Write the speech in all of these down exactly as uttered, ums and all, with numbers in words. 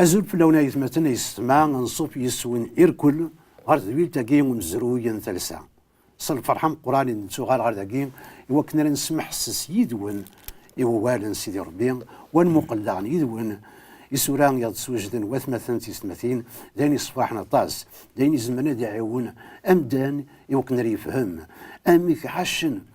Azul fell-awen ay atmaten ay yessetma, anṣuf yes-wen irkel ɣer tedwilt-agi umezruy n talsa. S lferḥ ameqqran i d-nettuɣal ɣer dagi i wakken ara nesmeḥses yid-wen i wawal n Sidi Ṛebbi, wa nmuqel daɣen yid-wen isura i ɣ-d-swejden watmaten d tisetmatin, d ayen iṣefraḥen aṭas, d ayen izemren ad iɛiwen amdan i wakken ara yefhem amek ɛacen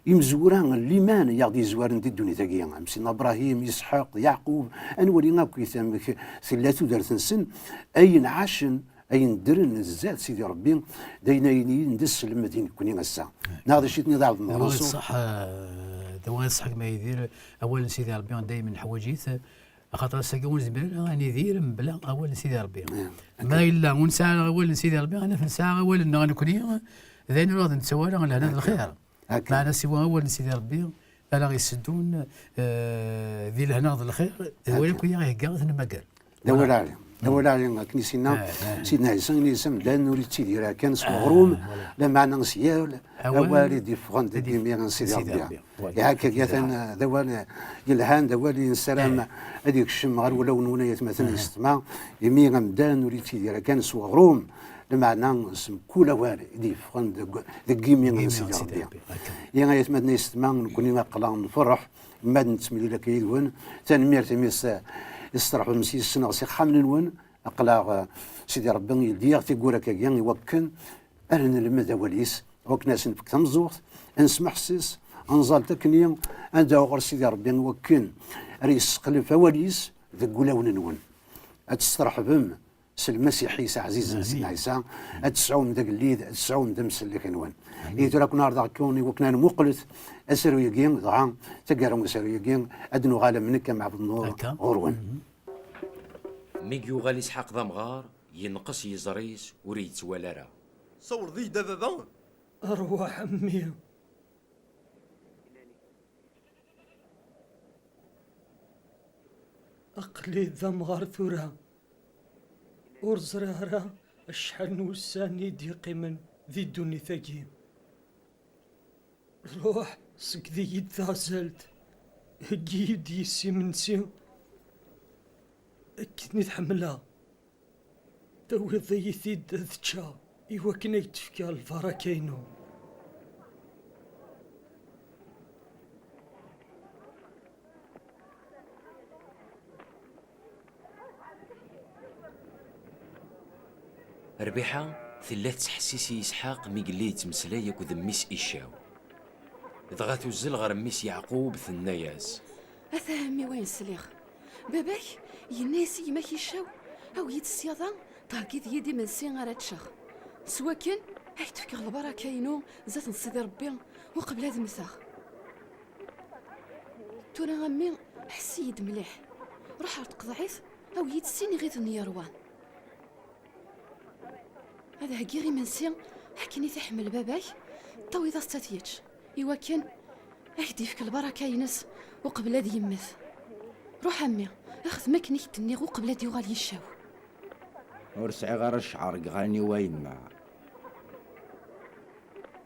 imezwura n liman i aɣ-d-yezwaren di ddunit-agi, am Sidna Bṛahim, Isḥaq, Yeɛqub, ad nwali akk amek tella tudert-nsen, ayen ɛacen, ayen ddren zdat Sidi Ṛebbi, d ayen ayen i d-nesselmed i nekkni ass-a. Neɣ d acu i tenniḍ a Ɛebd Menṣur? Ṣṣeḥ, eh, d awal ṣṣeḥ gma Yidir, awal n Sidi Ṛebbi daymen neḥwaǧ-it, axaṭer ass-agi ur nezmir ara ad nidir mebla awal n Sidi Ṛebbi. Ma yella ur nesɛi ara awal n Sidi Ṛebbi, ad naf nesɛa awal-nneɣ nekkni, d ayen ur aɣ-d-nettawi ara lehna d lxir. Meɛna siwa awal n Sidi Ṛebbi ara ɣ-iseddun, eh, di lehna d lxir, d win akk i aɣ-ihegga ad t-nemmager. D awal ɛli, d awal ɛli, akken i s-yenna Sidna Ɛisa, ini-as amdan ur yettidir ara kan s weɣrum, lameɛna s yal awal i d-yeffɣen deg imi n Sidi Ṛebbi. Ihi akka atan, eh, d awal, eh, yelhan, d awal i nessaram ad yekcem ɣer wulawen-nwen ay atmaten yessetma, imi amdan ur yettidir ara kan s weɣrum, lameɛna s mkul awal i d-yeffɣen deg, deg imi n Sidi Ṛebbi. Ihi ay atmaten yessetma, nekkni aql-aɣ nferreḥ ma d-nettemlil akka yid-wen. Tanemmirt imi s-, isterḥbem s yis-neɣ s ixxamen-nwen. Aql-aɣ, eh, Sidi Ṛebbi yeldi-aɣ tiggura akkagi i wakken ara nelmed awal-is, i wakken ad s-nefk tameẓẓuɣt, ad nesmeḥses, ad nẓallet akkenni, ad d-aɣeɣ ɣer Sidi Ṛebbi i wakken ara yesseqlef awal-is deg wulawen-nwen. Ad testeṛḥbem s Lmasiḥ-is ɛzizen, Sidna Ɛisa, ad tesɛum d agellid, ad tesɛum d amsellek-nwen. Ihi tura ad ken-ɛerḍeɣ kan i wakken ad nmuqlet asaru-agi, dɣa taggara n usaru-agi ad d-nuɣal am nekk am Ɛebd Nnur ɣur-wen. Mi yuɣal Isḥaq d amɣar, yenqes yiẓri-s, ur yettwali ara. Sawleḍ-iyi-d a baba. Rwaḥ a mmi. Aql-i d amɣar tura. Ur ẓriɣ ara acḥal n wussan i d-yeqqimen di ddunit-agi. Ruḥ, ṣegged-iyi-d taɣzalt, heggi-yi-d yis imensi, akken i t-ḥemmleɣ. Tawiḍ-iyi-t-id ad ččeɣ, i wakken ad k-d-fkeɣ lbaraka-inu. Rbiḥa tella tettḥessis i Isḥaq mi yella yettmeslay akked mmi-s Iccaw. Dɣa tuzzel ɣer mmi-s Yeɛqub, tenna-yas: Ata a mmi wayen sliɣ. Baba-k yenna-yas i gma-k Iccaw: Awi-yi-d ṣṣyada, theggiḍ-iyi-d imensi ara ččeɣ. S wakken ad k-d-fkeɣ lbaraka-inu zdat n Sidi Ṛebbi uqbel ad mmteɣ. Tura a mmi, ḥess-iyi-d mliḥ. Ruḥ ɣer tqeḍɛit, awi-yi-d sin iɣiden n yiṛwan. Ad heggiɣ imensi akken i t-iḥemmel baba-k, tawiḍ-as-tt ad t-yečč, i wakken ad k-d-yefk lbaraka-ines uqbel ad yemmet. Ruḥ a mmi, xdem akken i k-d-nniɣ uqbel ad yuɣal yiccaw. Ur sɛiɣ ara ccɛer deg iɣallen-iw a yemma.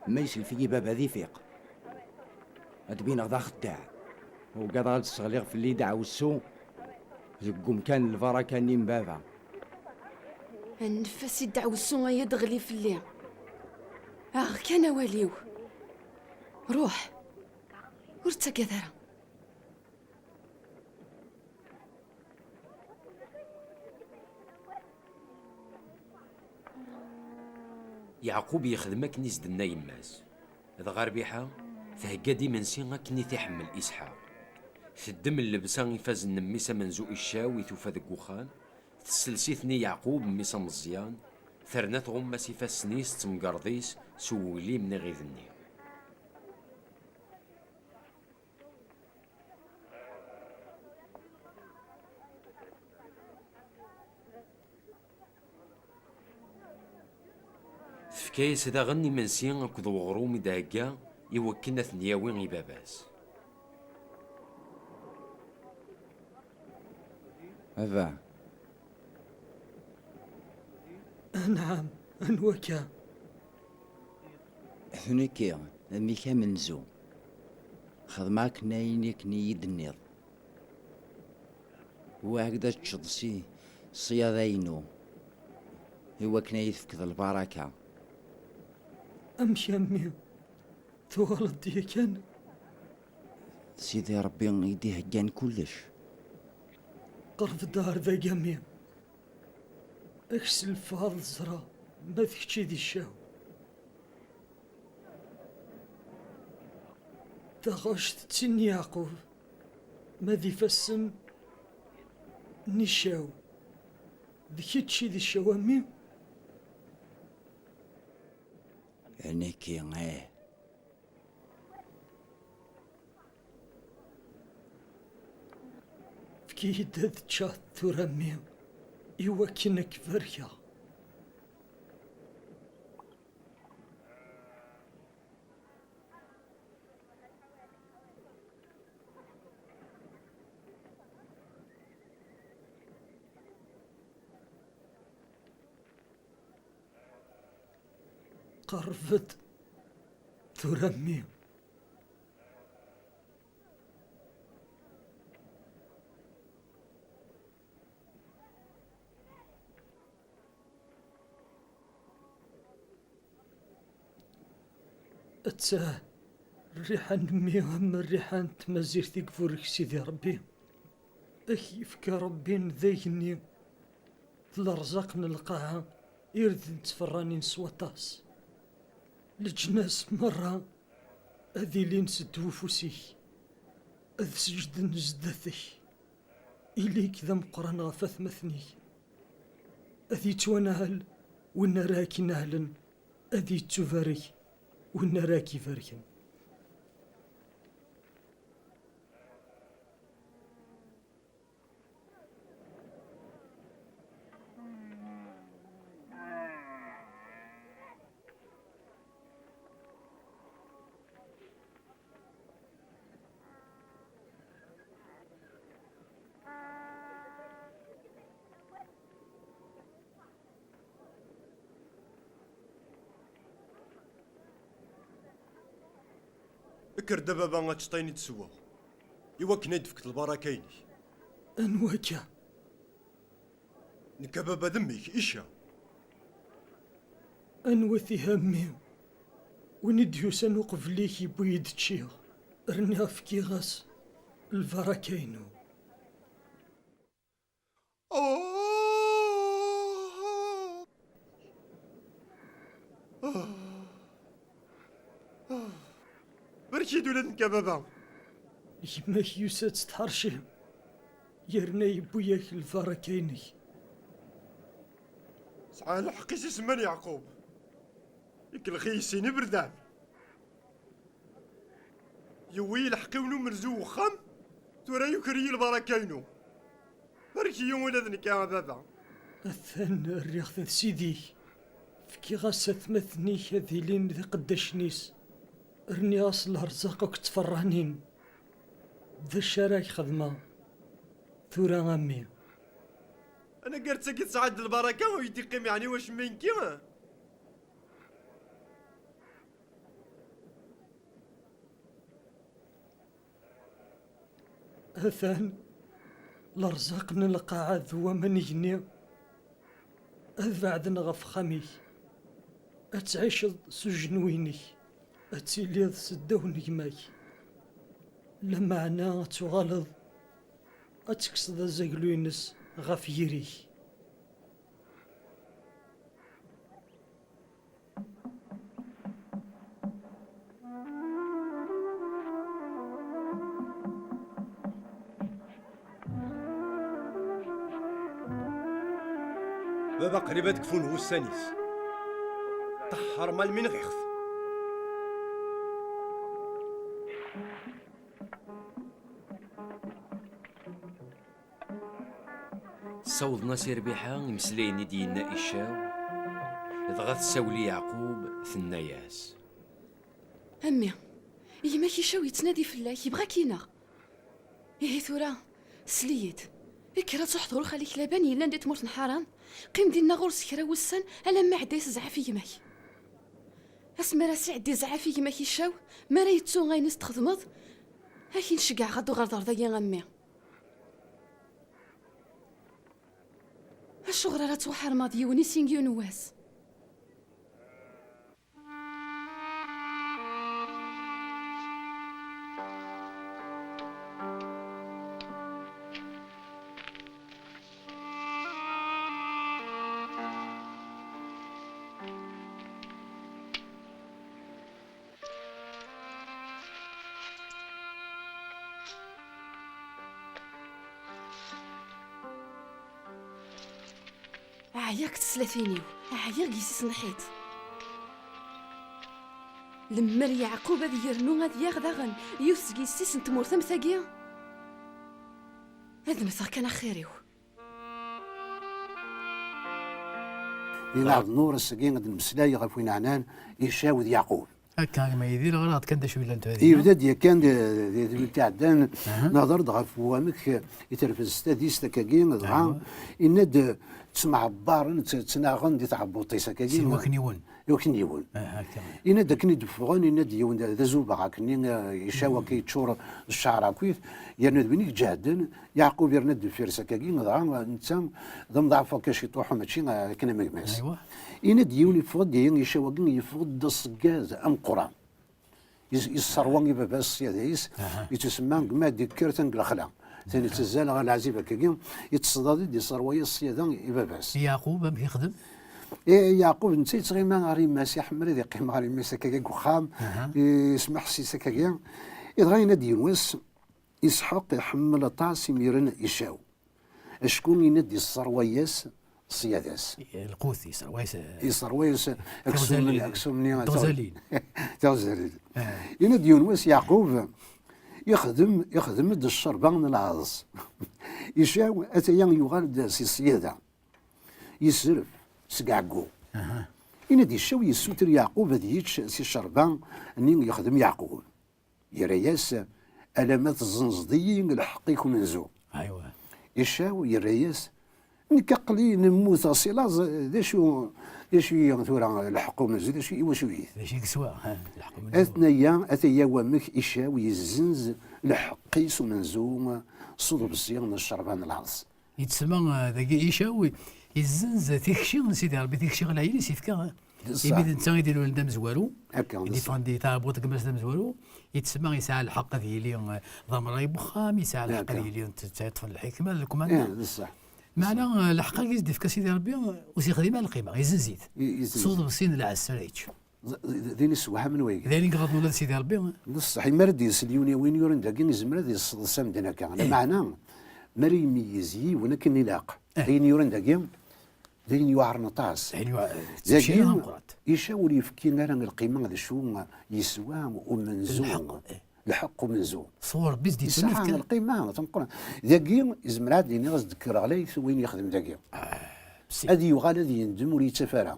Ma yeslef-iyi baba ad ifiq. Ad d-bineɣ d axeddaɛ. Ugadeɣ ad d-sseɣliɣ fell-i ddeɛwessu deg umkan n lbaraka-nni n baba. Anef-as i ddeɛwessu-ayi ad d-teɣli fell-i. Aɣ kan awal-iw. Ruḥ. Ur ttagad ara. Yeɛqub yexdem akken i s-d-tenna yemma-s. Dɣa Rbiḥa thegga-d imensi akken i t-iḥemmel Isḥaq. Teddem llebsa ifazen n mmi-s amenzu Iccaw i tufa deg uxxam, tessels-iten i Yeɛqub, mmi-s ameẓyan, terna tɣumm-as ifassen-is d temgerḍ-is s uglim n iɣid-nni. Tefka-yas daɣen imensi akked weɣrum i d-thegga i wakken ad ten-yawi i baba-s. Baba. Anɛam, anwa akka? D nekki, mmi-k amenzu. Xedmeɣ akken ayen akken i yi-d-tenniḍ. Wwiɣ-ak-d ad teččeḍ si, Ṣṣyada-inu, i wakken ad yi-tefkeḍ lbaraka. Amek a mmi? Tuɣaleḍ-d yakan? D Sidi Ṛebbi i d-iheggan kullec. Qerreb-d ar dagi a mmi. Ad k-slefeɣ ad ẓreɣ ma d kečč i d iccaw. Taɣect d tin n Yeɛqub, ma d ifassen n Icaw. D kečč i d Icaw a mmi? Nekki, ih. Efk-iyi-d ad ččeɣ tura a mmi, i wakken ad k-barkeɣ. Qerreb-d tura a mmi. Attah, rriḥa n mmi am rriḥa n tmazirt i iburek Sidi Ṛebbi. Ad k-yefk Ṛebbi d ayenni d lerẓaq n lqaɛa, irden ttferranin s waṭas. Leǧnas merra ad ilin s ddwa ufus-ik, ad seǧden zdat-k. Ili-k d ameqqran ɣef atmaten-ik. Ad yettwanɛel win ara k-ineɛlen, ad yettubarek win ara k-ibarken. Kker-d a baba ad teččeḍ ayen i d-ssewweɣ, i wakken ad d-tefkeḍ lbaraka-inek. Anwa akka? Nekk a baba d mmi-k, Ica. Anwa-t ihi a mmi? Win i d-yusan uqbel-ik yewwi-yi-d ččiɣ, rniɣ fkiɣ-as lbaraka-inu. Oh! Oh! Oh! Barek-iyi-d ula d nekk a baba. Gma-k yusa-d s tḥerci, yerna yewwi-yak lbaraka-inek. Sɛan lḥeqq-is isemman Yeɛqub. Ikellex-iyi sin iberdan. Yewwi-yi lḥeqq-iw n umenzu n uxxam, tura yuker-iyi lbaraka-inu. Barek-iyi ula d nekk a baba. Atan rriɣ-t d sidi-k. Fkiɣ-as atmaten-ik ad ilin d iqeddacen-is. Rniɣ-as lerẓaq akked tferranin. D acu ara k-xedmeɣ tura a mmi? Anagar d tagi tesɛa-d lbaraka, ur yi-d-iqqim yeɛni wacemma i nekki? Atan lerẓaq n lqaɛa d waman igenni ad beɛden ɣef uxxam-ik. Ad tɛiceḍ s ujenwi-inek, ad tiliḍ s ddaw n gma-k. Lameɛna ad tuɣaleḍ ad tekkseḍ azaglu-ines ɣef yiri-k. Baba qrib ad kfun wussan-is. Ṭeḥḥer malmi nɣiɣ-t. Ssawḍen-as i Rbiḥa imeslayen i d-yenna Icaw, dɣa tessawel i Yeɛqub, tenna-yas: A mmi, gma-k Icaw yettnadi fell-ak, yebɣa ad k-ineɣ. Ihi tura, sel-iyi-d. Kker ad truḥeḍ ɣur xali-k Laban yellan di tmurt n Ḥaran, qqim dinna ɣur-s kra wussan alamma iɛedda-yas zzɛaf i gma-k. Asmi ara s-iɛeddi zzɛaf i gma-k Icaw, mi ara yettu ayen i s-txedmeḍ, ad k-in-ceggɛeɣ ad d-tuɣaleḍ ɣer dagi a mmi. Acuɣer ara twḥermeḍ yiwen i sin yiwen wass? Ɛyiɣ deg teslatin-iw, ɛyiɣ deg yessi-s n Ḥiṭ. Lemmer Yeɛqub ad yernu ad yaɣ daɣen yiwet seg yessi-s n tmurt am tagi, ad mmteɣ kan axir-iw. Di Nɛebnur ass-agi ad d-nemmeslay ɣef win ɛnan Icaw d Yeɛqub. Akka, a gma Yidir, ɣer-aɣ-d kan d acu yellan tura dinna. Yebda-d yakan di tedwilt iɛeddan, nehder-d ɣef wamek i terfed s tadist akkagi, dɣa yenna-d ttemɛebbaren, tt- ttnaɣen di tɛebbuḍt-is akkagi. Sin wakniwen. Wakniwen. Yenna-d akken i d-ffɣen, yenna-d yiwen d d azubaɣ akkenni, Icaw akka yeččur d cceɛr akkit, yerna d win i iǧehden, Yeɛqub yerna-d deffir-s akkagi, dɣa netta d amḍeɛf akka ciṭuḥ, mačči akken am gma-s. Yenna-d yiwen yeffeɣ-d ihi Icaw-agi, yeffeɣ-d d aṣeggad ameqqran. Yesserwa i baba-s ṣṣyada-is, yettusemma gma d-ikker tanga n lexla. Tani ttazzal ɣer lɛazib akkagi, yetteṣdad-d yesserwa-yas ṣṣyada i baba-s. Yeɛqub amek ixdem? Yeɛqub netta yettɣima ɣer yemma-s, iḥemmel ad iqqim ɣer yemma-s akkagi deg uxxam, yesmeḥsis akkagi. Dɣa yenna-d yiwen wass, Isḥaq iḥemmel aṭas imiren Icaw, acku yenna-d yesserwa-yas ṣṣyada-s. Lqut, yesserwa-yas. Yesserwa-yas aksum-nni, tiɣzalin. Tiɣzalin. Yenna-d yiwen wass Yeɛqub, ixdem, ixdem-d ccerba n lɛeḍs. Icaw, ataya yuɣal-d si ṣṣyada. Yesref seg ɛeggu. Yenna-d Icaw yessuter Yeɛqub ad yečč si ccerba-nni yexdem Yeɛqub. Yerra-yas, alamma tezzenzeḍ-iyi lḥeqq-ik umenzu. Icaw yerra-yas, nekk aql-i mmuteɣ si laẓ, d acu, d acu-yi tura lḥeqq umenzu, d acu, iwacu-yit? D acu i yeswa lḥeqq umenzu? Atnaya, ataya wamek Icaw yezzenz lḥeqq-is umenzu s uḍebsi n ccerba n laẓ. Yettsemma dagi Icaw, yezzenz tikci n Sidi Ṛebbi, tikci ɣer leɛyel i s-yefka. Imi d netta i d-ilulen d amezwaru, i d-iffɣen di tɛebbuḍt n gma-s d amezwaru, yettsemma yesɛa lḥeqq ad yili d amṛay n wexxam, yesɛa lḥeqq ad yili d netta yeṭṭfen lḥikma d lkumanda. Meɛna lḥeqq-agi i s-d-ifka Sidi Ṛebbi, ur s-yexdim ara lqima, yezzenz-it. S uḍebsi n lɛezz ara yečč. D ayen issewhamen wayagi. D ayen i iɣaḍen ula d Sidi Ṛebbi. D ṣṣeḥ, imi ara d-yesel yiwen i win yuran dagi, yezmer ad yesseḍs amdan akka. Lameɛna, mi ara imeyyez yiwen akken ilaq, ayen yuran dagi, d ayen yuɛren aṭas. Dagi, Icaw ur yefki ara lqima d acu yeswa umenzu, lḥeqq umenzu. Sɣur Ṛebbi i s-d-yettun. Yesɛa lqima tameqqrant. Dagi, izmer ad d-iniɣ, ad s-d-kkreɣ layt win yexdem dagi. Ad yuɣal ad yendem ur yettaf ara.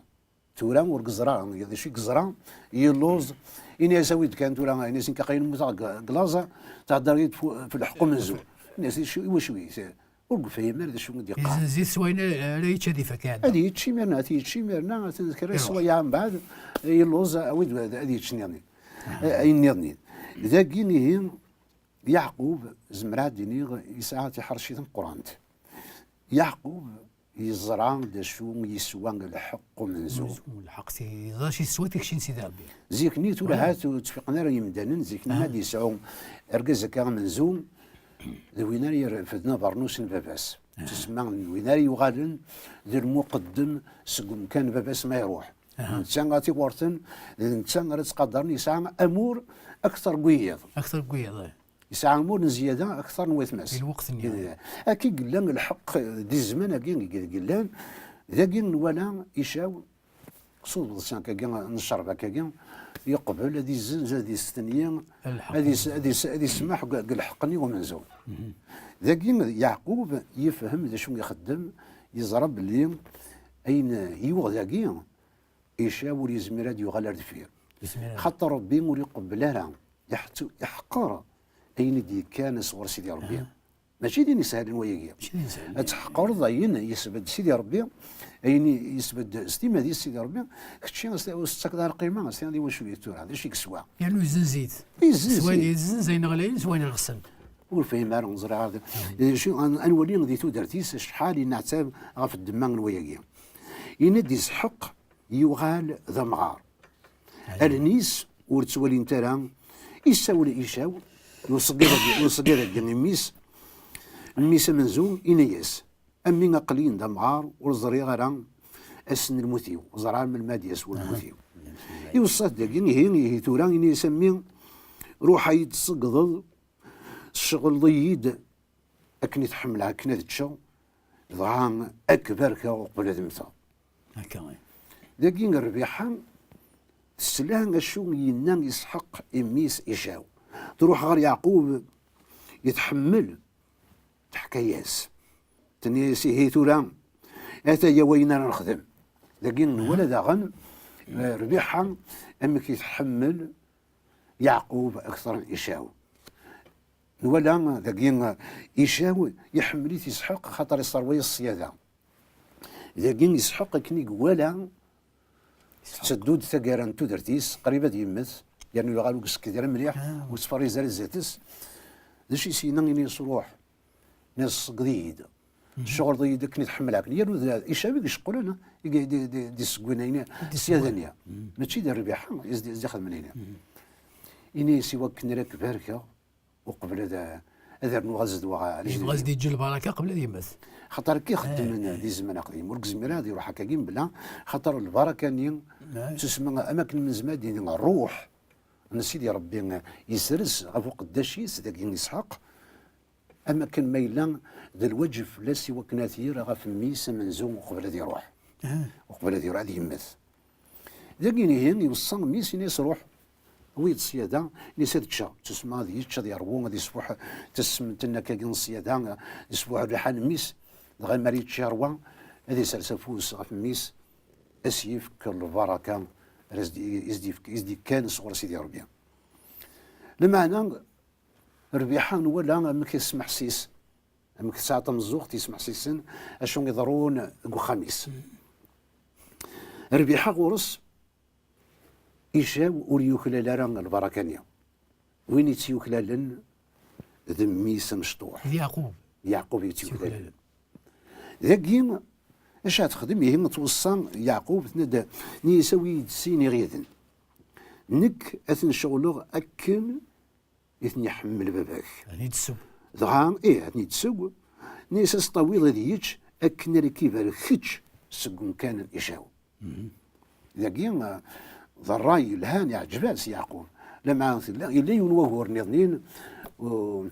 Tura ur yeẓra d acu i yeẓra, yelluẓ, ini-as awi-d kan tura, ini-as nekk aql-i mmuteɣ deg laẓ, thedder-iyi-d f lḥeqq umenzu. Ini-as i wacu-yi? Ur yefhim ara d acu i d-yeqqar. Yezzenz-it s wayen ara yečč ad ifak iɛedda. Ad yečč imir-nni, ad t-yečč imir-nni, kra sswayeɛ mbeɛd yelluẓ, awi-d ad yečč nniḍen. Ayen nniḍen. Dagi ihi, Yeɛqub, zemreɣ ad d-iniɣ, yesɛa tiḥerci tameqqrant. Yeɛqub yeẓra d acu yeswa lḥeqq umenzu. Lḥeqq, yeẓra acu yeswa tikci n Sidi Ṛebbi. Zik-nni tura ahat ur ttfiqen ara yimdanen, zik-nni ma d-yesɛu argaz akka amenzu, d win ara irefden abernus n baba-s. Tsemma d win ara yuɣalen d lmuqeddem seg umkan n baba-s ma iruḥ. Netta ara t-iwerten, d netta ara ttqadaren, yesɛa amur akter n wiyiḍ. Akter n wiyiḍ, ih. Yesɛa amur n zzyada akter n waytma-s. Di lweqt-nni. Akka i yella lḥeqq di zzman-agi i yellan. Dagi nwala Icaw s uḍebsi akkagi n ccerba akkagi, yeqbel ad izzenz, ad istenyi, ad is- ad is- ad ismaḥ deg lḥeqq-nni umenzu. Dagi Yeɛqub yefhem d acu i ixeddem, yeẓra belli ayen yuɣ dagi, Icaw ur yezmir ad yuɣal ar deffir. Xaṭer Ṛebbi ur iqebbel ara, iḥeqq-, iḥeqqer ayen i d-yekkan sɣur Sidi Ṛebbi. Mačči d ayen isehlen wayagi. Ad tḥeqqreḍ ayen yesbedd Sidi Ṛebbi, ayen yesbedd s timmad-is Sidi Ṛebbi, kečči ur s-tettakeḍ ara lqima, ad s-tiniḍ i wacu-yi tura, d acu i yeswa? Yernu yezzenz-it. Yezzenz-it. Yezzenz ayen ɣlayen s wayen rxsen. Ur fhimeɣ ara, ẓriɣ ara. D acu, ad nwali di tudert-is acḥal yenneɛtab ɣef ddemma n wayagi. Yenna-d Isḥeq yuɣal d amɣar. Allen-is ur ttwalint ara. Isawel Icaw, ur ṣeggiḍ agi, ur ṣeggiḍ agi i mmi-s. Mmi-s amenzu, yenna-yas: "A mmi, aql-in d amɣar, ur ẓriɣ ara ass n lmut-iw, ur ẓriɣ ara melmi ad d-yas welmut-iw." Iweṣṣa-t dagi: "Ihi, ihi tura", yenna-yas, "a mmi, ruḥ ad yi-d-tṣeggdeḍ, tceɣleḍ-iyi-d akken i t-ḥemmleɣ, akken ad ččeɣ, dɣa ad k-barkeɣ uqbel ad mmteɣ." Akka. Dagi Rbiḥa tesla acu yenna Isḥeq i mmi-s Icaw. Truḥ ɣer Yeɛqub i tḥemmel, teḥka-yas. Tenna-yas: "Ihi tura, ata-ya wayen ara nexdem." Dagi nwala daɣen, eh, Rbiḥa amek i tḥemmel Yeɛqub akter n Icaw. Nwala dagi, eh, Icaw iḥemmel-it Isḥeq xaṭer iṣerwa-yas ṣṣyada. Dagi Isḥeq akken i iwala tetteddu-d taggara n tudert-is, qrib ad yemmet, yernu yuɣal ur iskid ara mliḥ, ur yettferriz ara zdat-s. D acu i s-yenna? Ini-as: "Ruḥ." Nniɣ: "Tṣegged-iyi-d. Tceɣleḍ-iyi-d akken i tḥemmel akken." Yernu d Icaw i iceqqlen, i d-, d-, d-, d-isseggwen ayen, ṣṣyada-nni. Mačči d Rbiḥa i s-d-, i s-d-ixedmen ayen. Ini-as: "I wakken ara k-barkeɣ, uqbel ad, ad rnuɣ ad zedweɣ lejdud-iw." Yebɣa ad s-d-yeǧǧ lbaraka qbel ad yemmet. Xaṭer akka i xeddmen di zzman aqdim. Ur yezmir ara ad iruḥ akkagi mebla, xaṭer lbaraka-nni, tusma, am akken nezmer ad d-nini, ṛṛuḥ n Sidi Ṛebbi yesres ɣef uqeddac-is, dagi Isḥaq, am akken ma yella d lwaǧeb fell-as i wakken ad t-yerr ɣef mmi-s amenzu uqbel ad iruḥ. Uqbel ad iruḥ, ad yemmet. Dagi ihi, iweṣṣa mmi-s, ini-as: "Ruḥ, awi-d ṣṣyada", ini-as: "Ad ččeɣ." Tusma ad yečč, ad yerwu, ad yesfuḥ tassemt-nni akkagi n ṣṣyada, yesfuḥ rriḥa n mmi-s, dɣa mi ara yečč yerwa, ad isers afus ɣef mmi-s, ad s-yefk lbaraka ara s-d-, i s-d-yefk-, i s-d-yekkan sɣur Sidi Ṛebbi. Lameɛna, Rbiḥa nwala amek yesmeḥsis, amek tesɛa tameẓẓuɣt yesmeḥsisen acu iḍerrun deg uxxam-is. Rbiḥa ɣur-s, Icaw ur yuklal ara lbaraka-nni. Win i tt-yuklalen d mmi-s amecṭuḥ. D Yeɛqub. D Yeɛqub i tt-yuklalen. Dagi, acu ara texdem? Ihi tweṣṣa Yeɛqub, tenna-d, nni-as: "Awi-yi-d sin iɣiden. Nekk ad ten-ceɣleɣ akken i ten-iḥemmel baba-k." Ad ten-id-tesseww. Dɣa, ih, ad ten-id-tesseww. Nni-as: "Ad s-tawiḍ ad yečč akken ara k-ibarek kečč seg umkan n Icaw." Dagi, eh, d ṛṛay yelhan, iɛǧeb-as Yeɛqub. Lameɛna tella, yella yiwen wagur nniḍen, u-,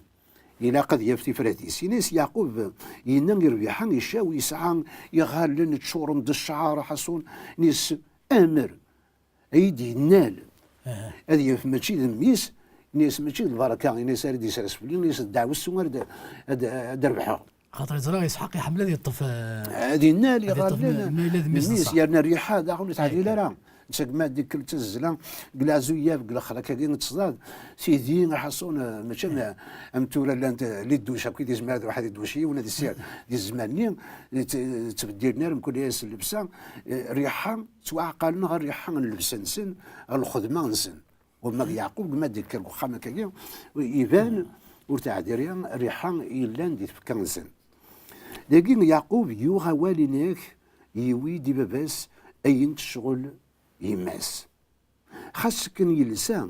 ilaq ad yaf tifrat-is. Ini-as Yeɛqub, yenna i Rbiḥa: "Icaw yesɛa iɣallen ččuren d cceɛṛ, ḥaṣun." Ini-as: "Amer ay d-yennal ad yaf mačči d mmi-s, ini-as mačči d lbaraka, ini-as ara d-isers fell-i, ini-as d ddeɛwessu ara d-, ad, ad rebḥeɣ." Xaṭer yeẓra Isḥaq iḥemmel ad yeṭṭef, eh, ad yennal ad yeṭṭef iɣallen ma, ma yella d mmi-s n mmi-s, ṣṣeḥ. Yerna rriḥa daɣen ur teɛdil ara. Netta gma d-ikkel ttazzla deg leɛzuyab, deg lexraq-agi n ttẓad. Tidi, aḥaṣun, eh, mačči am, am tura llant, eh, les douches, akk i d-izmer ad iruḥ ad idduc yiwen, ad issired. Di zzman-nni, eh, tt-, ttbeddilen ara mkul ass llebsa, eh, rriḥa, ttwaɛqalen ɣer rriḥa n llebsa-nsen, ɣer lxedma-nsen. Wamma d Yeɛqub, gma d-yekker deg uxxam akkagi, iban ur teɛdil ara rriḥa yellan di tfekka-nsen. Dagi Yeɛqub yuɣ awal, inek, yiwi-d i baba-s ayen tecɣel yemma-s. Xas akken yelsa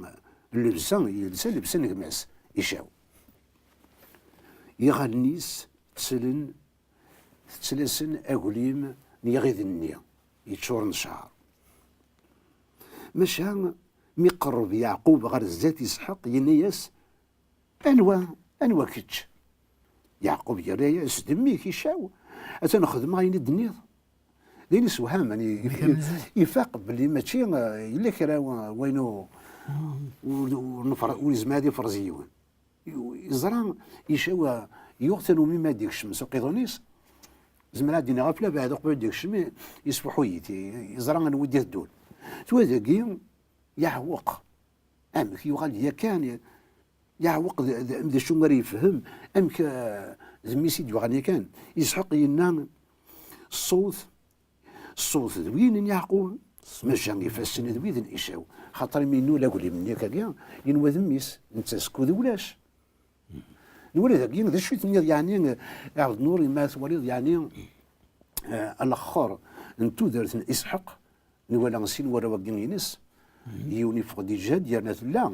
llebsa, yelsa llebsa n gma-s, Icaw. Iɣallen-is ttlen, tettlasen aglim n yiɣiden-nni yeččuren d cceɛṛ. Maca mi qerreb Yeɛqub ɣer zdat Isḥaq, yenna-yas: "Anwa, anwa kečč?" Yeɛqub yerra-yas: "D mmi-k Icaw, atan xedmeɣ ayen i d-tenniḍ." Din isewhamen, i-, i-, ifaq belli mačči, eh, yella kra wa-, wayen ur, ur, ur nefre-, ur yezmir ad ifrez yiwen. Yeẓra Icaw, eh, yuɣ tanumi ma d-ikcem s uqiḍun-is, zemreɣ ad d-iniɣ ɣef labeɛd uqbel ad d-ikcem, i-, yesfuḥu-yi-t, i-, yeẓra anwa i d-iteddun. Tura dagi, yeɛweq. Amek yuɣal yakan, yeɛweq d, d, d acu ara yefhem, amek, eh, d mmi-s i d-yuɣalen yakan. Isḥaq yenna: "Ṣṣut, ṣṣut d win n Yeɛqub, maca ifassen d wid n Icaw." Xaṭer imi nul aglim-nni akkagi, yenwa d mmi-s, netta skud ulac. Nwala dagi, d acu i tenniḍ, yeɛni, eh, Ɛebd Nur, ma twaliḍ, yeɛni, eh, alexxer n tudert n Isḥaq, nwala sin warraw-agi-ines, yiwen yeffeɣ-d iǧhed, yerna tella,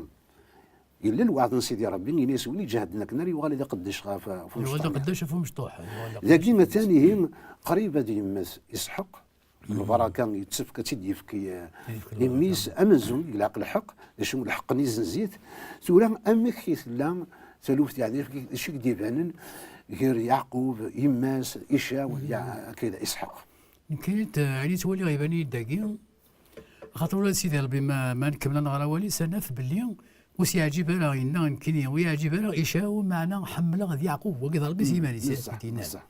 yella lweɛd n Sidi Ṛebbi, ini-as win iǧehden akken ara yuɣal d aqeddac ɣef, ɣef Yuɣal d umecṭuḥ-nni. Aqeddac ɣef umecṭuḥ. Yuɣal d aqeddac Dagi ɣef atan umecṭuḥ. Ihi qrib ad yemmet Isḥaq, lbaraka yettefk ad tt-id-yefk, eh, Yefk i mmi-s lbaraka. Amenzu, deg leɛqel lḥeqq, d acu lḥeqq n izenzi-t. Tura amek i tella taluft, yeɛni, d acu i k-d-ibanen gar Yeɛqub, yemma-s, Icaw, ya-, akked Isḥaq? Nekkini, eh, ɛni ttwaliɣ iban-iyi-d dagi, axaṭer ula d Sidi Ṛebbi ma, ma nkemmel ad nɣer awal-is, ad naf belli ur s-yeɛǧib ara, yenna nekkini, ur yeɛǧib ara Icaw, meɛna ḥemmleɣ d Yeɛqub, wagi d Ṛebbi s yiman-is, Neṣṣeḥ, i d-yennan. Neṣṣeḥ.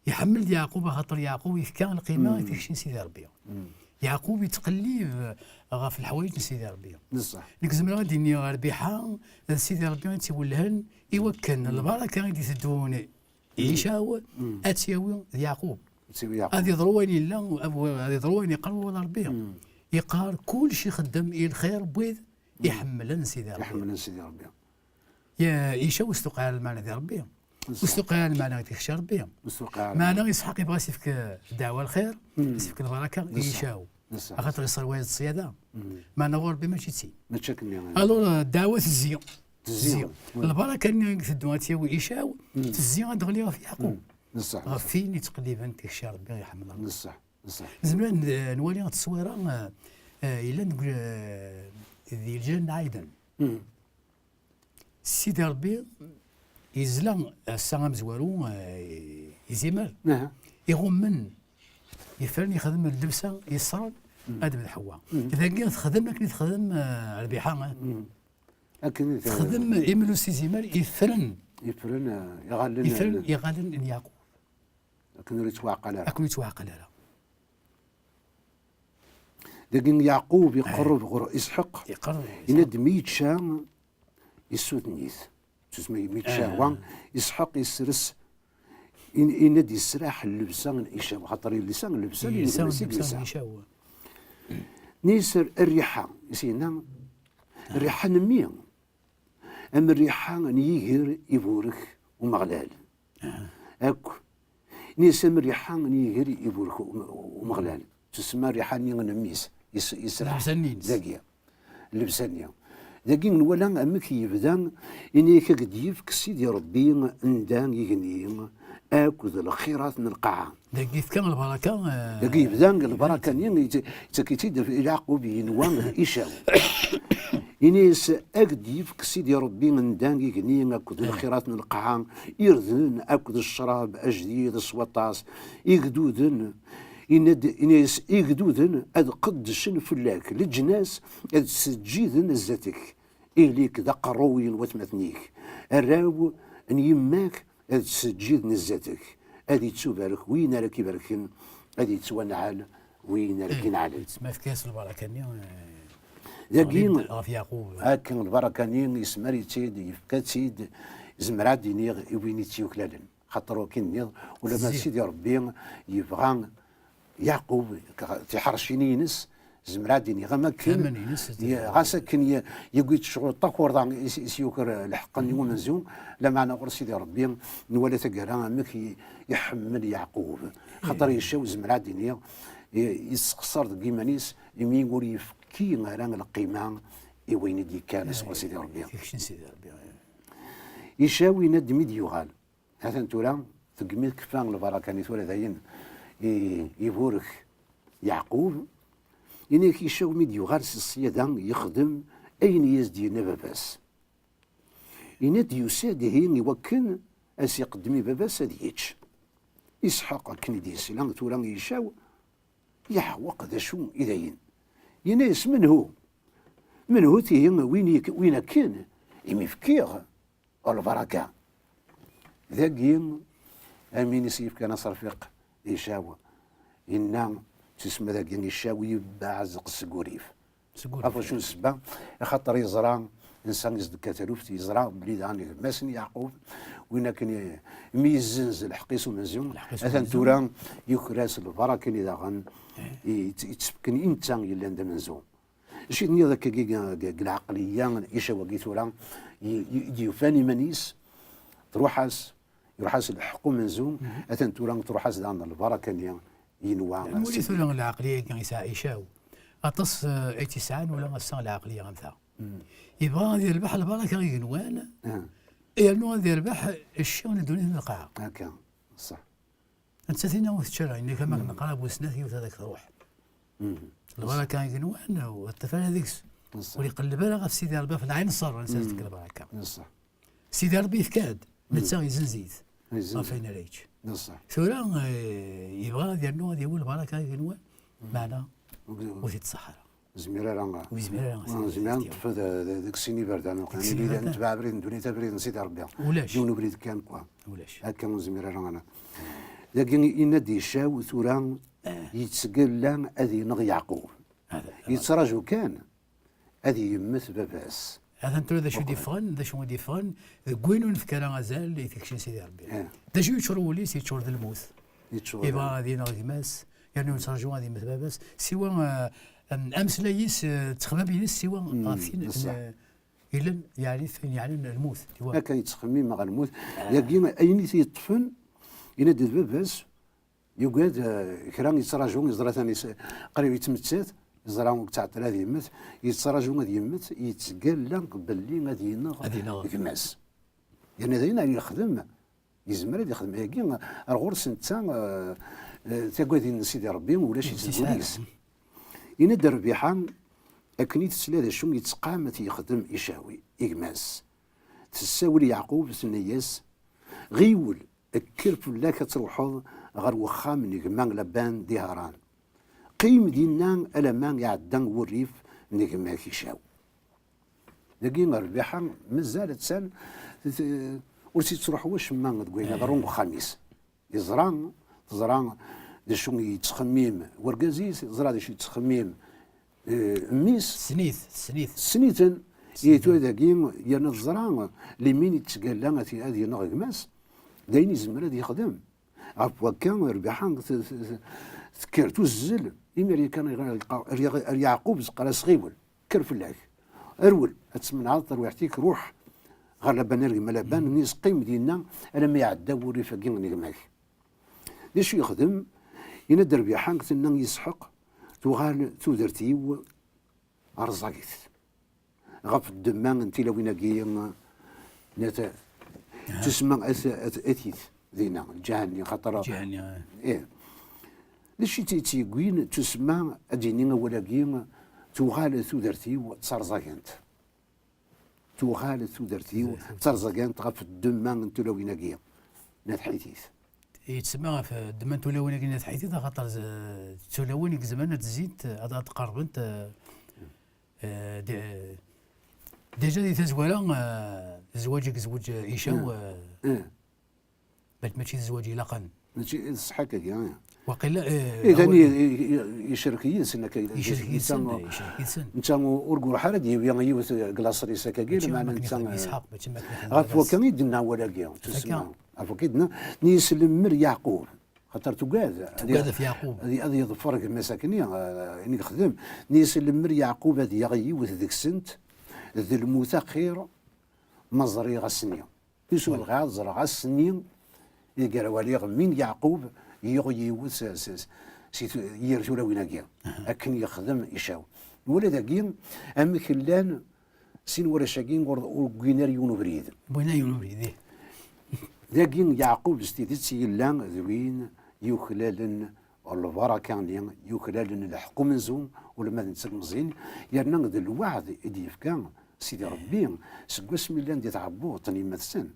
Iḥemmel-d Yeɛqub, axaṭer Yeɛqub yefka lqima i tikci n Sidi Ṛebbi. Yeɛqub yettqellib ɣef leḥwayeǧ n Sidi Ṛebbi. Neṣṣeḥ. Nekk zemreɣ ad d-iniɣ Rbiḥa d Sidi Ṛebbi i tt-iwellhen i wakken lbaraka i d-iteddun i Icaw ad tt-yawi d Yeɛqub. Ad tt-yawi Yeɛqub. Ad iḍru wayen yella, ad iḍru wayen yeqqar wawal Ṛebbi. Yeqqar kullec ixeddem i lxir n wid iḥemmlen Sidi Ṛebbi. Iḥemmlen Sidi Ṛebbi. Ya, Icaw ur s-tuqiɛ ara lmeɛna di Ṛebbi. Neṣṣeḥ. Ur s-tuqiɛ ara lmeɛna i tikci n Ṛebbi. Ur s-tuqiɛ ara. Meɛna Isḥaq yebɣa ad s-yefk, eh, ddeɛwa lxir, ad s-yefk lbaraka i Icaw. Neṣṣeḥ. Axaṭer iṣerway-d ṣṣyada. Meɛna ɣur Ṛebbi mačči d tin. Mačči akken-nni. Alors, eh, ddeɛwa tezzi. Tezzi. Tezzi. Lbaraka-nni i iteddu ad tt-yawi Icaw, tezzi ad d-teɣli ɣef Yeɛqub. Neṣṣeḥ. Ɣef win yettqelliben tikci n Ṛebbi iḥemmel Ṛebbi. Neṣṣeḥ. Neṣṣeḥ. Nezmer ad n-, nwali ɣer tteswira, eh, eh, yellan deg, eh, di lǧiran n Ɛiden. Sidi Ṛebbi yezla ass-a amezwaru, eh, izimer. Aha. Iɣummen, yefren yexdem llebsa yeṣṣren Adem d Ḥewwa. Dagi texdem akken i texdem, eh, Rbiḥa, eh. Akken i texdem, imlus izimer, yefren. Yefren, eh, iɣallen, yefren eh, iɣallen n Yeɛqub. Akken ur yettwaɛqal ara. Akken ur yettwaɛqal ara. Dagi Yeɛqub iqerreb ɣer Isḥaq. Iqerreb ɣer Isḥaq. Yenna-d mi yečča, yessuden-it. Tusma mi yečča wa, Isḥaq yesres, in-, yenna-d yesraḥ llebsa n Icaw, xaṭer yelsa llebsa n Icaw. Yelsa llebsa n Icaw. Nis rriḥa, i s-yenna, rriḥa n mmi, am rriḥa n yiger iburek Umeɣlal. Akk. Nis am rriḥa n yiger iburek Ume-, Umeɣlal. Tusemma rriḥa-nni n mmi-s, yes-, yesraḥ. Llebsa-nni-ines. Dagi. Llebsa-nni. Dagi nwala amek yebda, ini-ak ad d-yefk Sidi Ṛebbi anda igenni akked lxirat n lqaɛa. Dagi yefka lbaraka, eh, dagi yebda lbaraka-nni, yett-, yettak-itt-id i Yeɛqub, yenwa Icaw. Ini-as, ad d-yefk Sidi Ṛebbi anda igenni akked lxirat n lqaɛa, irden akked ccrab ajdid s waṭas, igduden, yenna-d, ini-as, igduden ad qeddcen fell-ak, leǧnas ad ttseǧǧiden zdat-k. Ili-k d aqerruy n watmaten-ik, arraw n yemma-k ad ttseǧǧiden zdat-k, ad ittubarek win ara k-ibarken, ad ittwanɛel win ara k-inɛlen. Yettmafk-as lbaraka-nni, eh, dagi, ɣef Yeɛqub. Akken lbaraka-nni, yesmar-itt-id, yefka-tt-id, zemreɣ ad d-iniɣ i win i tt-yuklalen. Xaṭer wakken nniḍ, ulamma d Sidi Ṛebbi yebɣa Yeɛqub, tiḥerci-ines, zemreɣ ad d-iniɣ am akken, ɣas akken y-, yewwi-d ccɣel ṭakurḍa i s-, i s-yuker lḥeqq-nni umenzu, lameɛna ɣur Sidi Ṛebbi nwala taggara amek i, iḥemmel Yeɛqub. Xaṭer Icaw, zemreɣ ad d-iniɣ, i, yesseqṣer deg yiman-is, imi ur yefki ara lqima i wayen i d-yekkan sɣur Sidi Ṛebbi. Kečč n Sidi Ṛebbi. Icaw yenna-d mi d-yuɣal. Atan tura, deg mi tekfa lbaraka-nni tura dayen i, iburek Yeɛqub, ini-ak Icaw mi d-yuɣal si ṣṣyada yexdem ayen i as-d-yenna baba-s. Yenna-d yusa-d ihi i wakken ad s-iqeddem i baba-s ad yečč. Isḥaq akken i d-yesla tura i Icaw, yeɛweq d acu i dayen. Yenna-yas, menhu? Menhu tihi win ik-, win akken i m-fkiɣ lbaraka. Dagi, amin i s-yefkan aserfiq i Icaw, yenna, tusemma dagi Icaw yebba azeq seg urrif. Seg urrif. Ɣef wacu n ssebba? Axaṭer yeẓra, nsa i s-d-tekka taluft, yeẓra belli daɣen gma-s n Yeɛqub, win akken i, mi yezzenz lḥeqq-is umenzu, atan tura yuker-as lbaraka-nni daɣen, i, i, yettefken i netta yellan d amenzu. Acu i d-nniḍ akkagi deg, deg, deg lɛeqliya n Icaw-agi tura, i, i, i d-yufan iman-is, Truḥ-as, iruḥ-as lḥeqq umenzu, atan tura truḥ-as daɣen lbaraka-nni yenwa. Nuli tura lɛeqliya-agi yesɛa Icaw. Aṭas eh, i tt-yesɛan ula ass-a lɛeqliya am ta. Yebɣa ad yerbeḥ lbaraka igenwan, yernu ad yerbeḥ cci n ddunit n lqaɛa. Akka, ṣṣeḥ. Nettat-inna ur tečči ara, yenna-k ma neqra bu snat yiwet ad ak-truḥ. Lbaraka igenwan, ur teṭṭif ara deg-s. Ur iqelleb ara ɣef Sidi Ṛebbi ɣef lɛin ṣṣer, ansa tezga lbaraka. Sidi Ṛebbi yefka-d, netta izenz-it ɣef ayen ara yečč. Tura eh, yebɣa ad yernu ad yawi lbaraka igenwan, meɛna ur t-ittṣaḥ ara. Ur yezmir ara. Ur yezmir ara. Ur nezmir ad neṭṭef d- d- deg sin iberdan. Deg sin iberdan. Netbeɛ abrid n ddunit, abrid n Sidi Ṛebbi. Ulac. Yiwen ubrid kan, kwa. Ulac. Akka ur nezmir ara. Dagi yenna-d Icaw tura yettgalla ad ineɣ Yeɛqub. Yettraǧu kan ad yemmet baba-s. Atan tura d acu i d-iffɣen, d acu i d-iffɣen deg win ur nefki ara azal i tikci n Sidi Ṛebbi. D acu yeččur wul-is? Yeččur d lmut. Yebɣa ad ineɣ gma-s, yernu yettraǧu ad yemmet baba-s. Siwa eh, am- ameslay-is, eh, ttexbab-ines siwa ɣef tin n- yellan, yeɛni tin yeɛnan lmut. Akka yettxemmim ɣer lmut. Dagi ayen i t-yeṭṭfen, yenna-d d baba-s, yugad eh, kra yettraǧu, yeẓra atan is- qrib yettmettat, yeẓra ur yettɛeṭṭil ad yemmet, yettraǧu ad yemmet, yettgalla belli ad ineɣ gma-s. Yerna d ayen ara yexdem, yezmer ad yexdem ayagi ar ɣur-s netta eh, eh, tagadin n Sidi Ṛebbi ulac-itt deg wul-is. Yenna-d Rbiḥa akken i tesla d acu yettqam ad t-yexdem Icaw i gma-s. Tessawel i Yeɛqub, tenna-yas, ɣiwel, kker fell-ak ad truḥeḍ ɣer wexxam n gma Laban di Haran. Qqim dinna alamma iɛedda wurrif n gma-k Icaw. Dagi Rbiḥa mazal attan t- ur s-yettruḥu wacemma deg wayen iḍerrun deg uxxam-is. Yeẓra, teẓra d acu yettxemmim wergaz-is, teẓra d acu yettxemmim eh, mmi-s. Tessen-it, tessen-it. Tessen-iten. Ihi tura dagi yerna teẓra limin yettgalla ad ad yenɣ gma-s, d ayen yezmer ad yexdem. Ɣef wakka Rbiḥa t- t- tekker tuzzel, imir yakan ar Yeɛqub teqqar-as, ɣiwel, kker fell-ak, rwel, ad tmenɛeḍ tarwiḥt-ik, ruḥ ɣer Laban, ar gma Laban, nni-as qqim dinna alamma iɛedda wurrif-agi n gma-k. D acu yexdem? Yenna-d Rbiḥa, tenna i Isḥeq, tuɣal tudert-iw rẓagit ɣef ddemma n tilawin-agi n at, tusemma at, at, atit dinna, lǧiha-nni, xaṭer. Lǧiha-nni, eh. Ih. D acu i tt-, i tt-yeggin tusemma ad d-yini awal-agi, tuɣal tudert-iw d tarẓagant. Tuɣal tudert-iw d tarẓagant ɣef ddemma n tulawin-agi n at Ḥitit. Yettsemma ɣef ddemma n tulawin-agi n at Ḥitit, axaṭer z- d tulawin i izemren ad d-zzint, ad, ad qerrbent, eh, eh, d- déjà di tazwara, eh, zzwaǧ i yezweǧ, eh, Icaw, eh, bal mačči d zzwaǧ ilaqen. Mačči d ṣṣeḥḥa-agi, eh. Waqila, eh, eh, d ayen i- i- i- icerrek yid-sen akka. Icerrek yid-sen, netta, eh, icerrek yid-sen. Netta ur iruḥ ara ad d-yawi yiwet deg laṣel-is akkagi, mačči lameɛna am akken netta, ixdem Isḥaq, mačči am akken ixdem Rbiḥa. Ɣef wakka i d-tenna awal-agi, tusemma. Ɣef wakka i d-tenna, nni-as lemmer Yeɛqub, xaṭer tugad, tugad ɣef Yeɛqub. Ad, ad yeḍfer gma-s akkenni, eh, ayen i yexdem. Nni-as lemmer Yeɛqub ad yaɣ yiwet deg-sent, d lmut axir ma ẓriɣ ass-nni. Ur bɣiɣ ad ẓreɣ ass-nni i deg ara waliɣ mmi n Yeɛqub yuɣ yiwet s, s, s, si tu- yir tulawin-agi, akken yexdem Icaw. Nwala dagi amek llan sin warrac-agi ur, ur wwin ara yiwen ubrid. Wwin ara yiwen ubrid, ih. Dagi Yeɛqub s tidet yella d win yuklalen lbaraka-nni, yuklalen lḥeqq umenzu, ulma d netta d lmeẓyin, yerna d lweɛd i d-yefka Sidi Ṛebbi seg wasmi llan di tɛebbuḍt n yemma-tsen.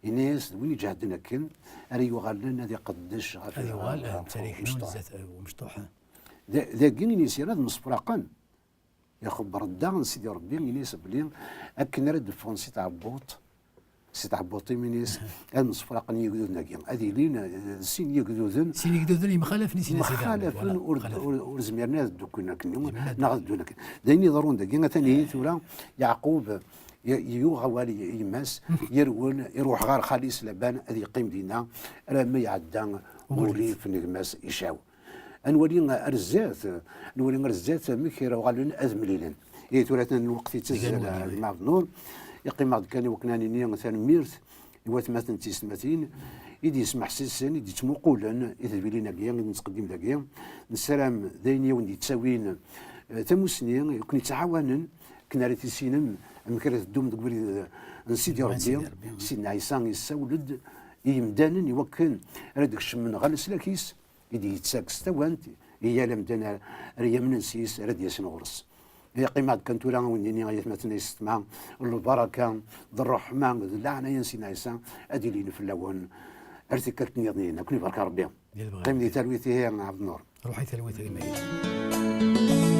Yenna-yas d win iǧehden akken ara yuɣalen ad iqeddec ɣef, ad yuɣal, ɣef, eh, ɣef umecṭuḥ. Zdat, eh, umecṭuḥ, eh. Da- dagi ini-as yerna ad msefraqen. Ixebber-d daɣen Sidi Ṛebbi, ini-as belli akken ara d-ffɣen si tɛebbuḍt, si tɛebbuḍt-im, ini-as ad msefraqen yigduden-agi. Ad ilin, eh, sin yigduden. Sin yigduden yemxalafen i sin. Mxalafen, ur, ur, ur zmiren ad dduklen akken, neɣ ad ddun akken. D ayen iḍerrun dagi, atan ihi tura Yeɛqub y- yuɣ awal i yemma-s, yerwel, iruḥ ɣer xali-s Laban ad yeqqim dinna, alamma iɛedda wurrif n gma-s Icaw. Ad nwali ar zdat, ad nwali ar zdat amek ara uɣalen ad mlilen. Ihi tura atan lweqt yettazzal, a gma Ɛebdennur, yeqqim-aɣ-d kan i wakken ad nini tanemmirt i watmaten d tiyessetmatin i d-yesmeḥsisen, i d-yettmuqulen i tedbilin-agi i nettqeddim dagi. Nessaram d ayen i awen-d-yettawin eh, tamusni, i ken-yettɛawanen akken ara tissinem amek ara teddum deg ubrid n Sidi Rebbi. Sidna Ɛisa yessawel-d i yemdanen i wakken ara d-kecmen ɣer leslak-is, i d-yettak s tawant i yal amdan ara yamnen s yis ara d-yasen ɣur-s. Yeqqim-aɣ-d kan tura a wen-nini ay atmaten ay yessetma, lbaraka d ṛṛeḥma d leɛnaya n Sidna Ɛisa ad ilin fell-awen ar tikkelt nniḍen. Ad ken-ibarek Rebbi. Qqim di talwit ihi a Ɛebdennur. Ruḥ i talwit a gma.